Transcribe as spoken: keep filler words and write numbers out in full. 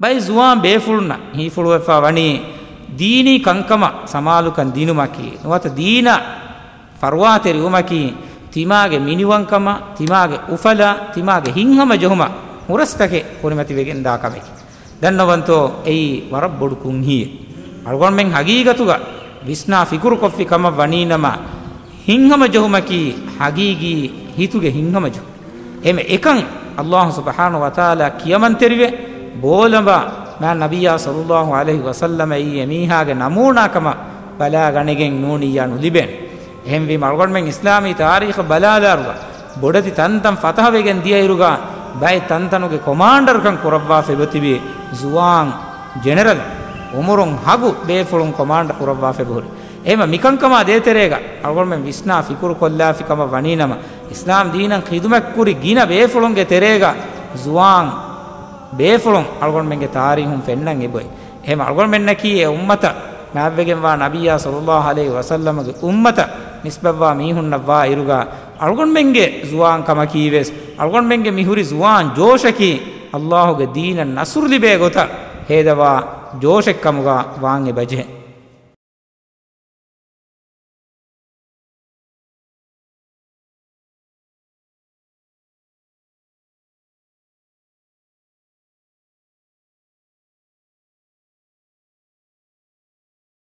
ބައެއް ޒުވާން ބޭފުޅުންނަށް ހީފުޅުވެފަ ވަނީ ދީނީ ކަންކަމަށް ސަމާލުކަން ދިނުމަކީ، ނުވަތަ ދީނަށް ފަރުވާތެރިވުމަކީ، ތިމާގެ މިނިވަންކަމަށް، ތިމާގެ އުފަލަށް، ތިމާގެ ހިތްހަމަޖެހުމަށް ހުރަސްތަކެއް ކުރިމަތިވެގެންދާ ކަމެކޭ. ދަންނަވަންތޯ، އެއީ ވަރަށް ބޮޑު ކުންހިއެއް. އަޅުގަނޑުމެން ހަގީގަތުގަ ވިސްނާ ފިކުރުކޮށްފި ކަމަށް ވަނީނަމަ، ހިތްހަމަޖެހުމަކީ ހަގީގީ ހިތުގެ ހިތްހަމަޖެހުން. އެމެ އެކަން އައްލާހު ސުބްޙާނަހު ވަތަޢާލާ ކިޔަމަންތެރިވެ، ބޯލަނބާ މާތް ނަބިއްޔާ ޞައްލައްލާހު ޢަލައިހި ވަސައްލަމައީ އެމީހާގެ ނަމޫނާކަމަށް ބަލާގަނެގެން ނޫނިއްޔާ ނުލިބޭނެ. އެހެންވީމަ އަޅުގަނޑުމެން އިސްލާމީ ތާރީޚަށް ބަލާލާއިރުގަ، ބޮޑެތި ތަންތަން ފަތަހަވެގެން ދިޔައިރުގަ، ބައެއް ތަންތަނުގެ ކޮމާންޑަރުކަން ކުރައްވާފައި އޮތިބި ޒުވާން ޖެނެރަލް، އުމުރުން ހަގު ބޭފުޅުން ކޮމާންޑަރު ކުރައްވާފައިބަހުރި. އެހެންވީމަ މިކަންކަމާ ދޭތެރޭގަ އަޅުގަނޑުމެން ވިސްނާ ފިކުރު ކޮށްލާފި ކަމަށް ވަނީނަމަ، އިސްލާމް ދީނަށް ޚިދުމަތްކުރި ގިނަ ބޭފުޅުންގެ ތެރޭގަ ޒުވާން ބޭފުޅުން އަޅުގަނޑުމެންގެ ތާރީހުން ފެންނަން އެބޮތް. އެހެން އަޅުގަނޑުމެންނަކީ އެ އުއްމަތަށް މާތްވެގެންވާ ނަބިއްޔާ ޞައްލައްލާހު ޢަލައިހި ވަސައްލަމަގެ އުއްމަތަށް ނިސްބަތްވާ މީހުންނަށްވާ އިރުގަ، އަޅުގަނޑުމެންގެ ޒުވާން ކަމަކީވެސް، އަޅުގަނޑުމެންގެ މިހުރި ޒުވާން ޖޯޝަކީ، އައްލާހުގެ ދީނަށް ނަޞްރު ލިބޭ ގޮތަށް ހޭދަވާ ޖޯޝެއްކަމުގަ ވާން އެބަޖެހޭ.